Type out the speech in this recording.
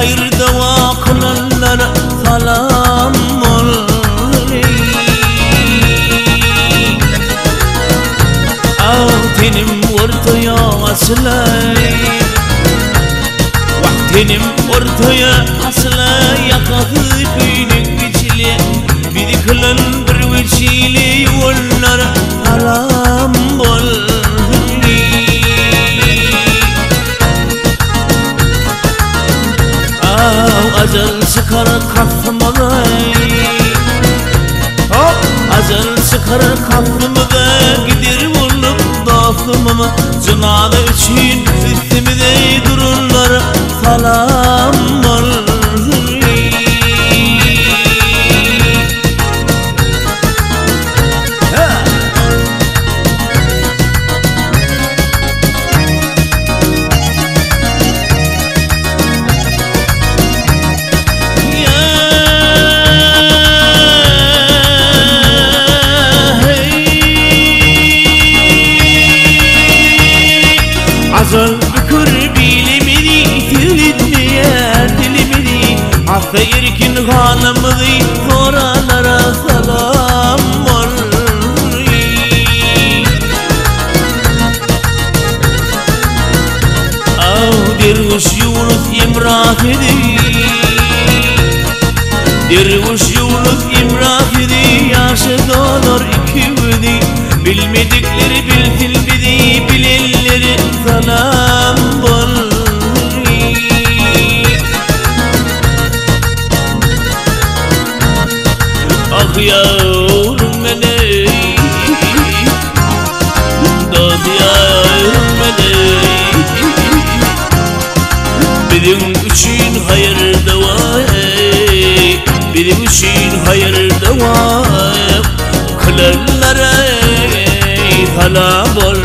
hayır deva kılanlara salam ol. Tenim ortaya asılay, Tenim ortaya asılay, Yakası köynek biçili, Bizi kılan bir veçili, Onlara salam ol. Acel çıkar kafamıza, hop, acel çıkar kafamıza, gider olup dostumuma, Cınada için üstümüze dururlar, salam olsun. Erkin hanımı soranlara salam ol. Av derviş Yunus Emrah idi, Derviş Yunus Emrah idi, yaşı dolar iki idi. Bilmedikleri bilsin bizi, bilenleri salam ol. Ah yavrum beni, dost yavrum beni, bizim için hayır deva, bizim için hayır deva, kılanlara salam ol.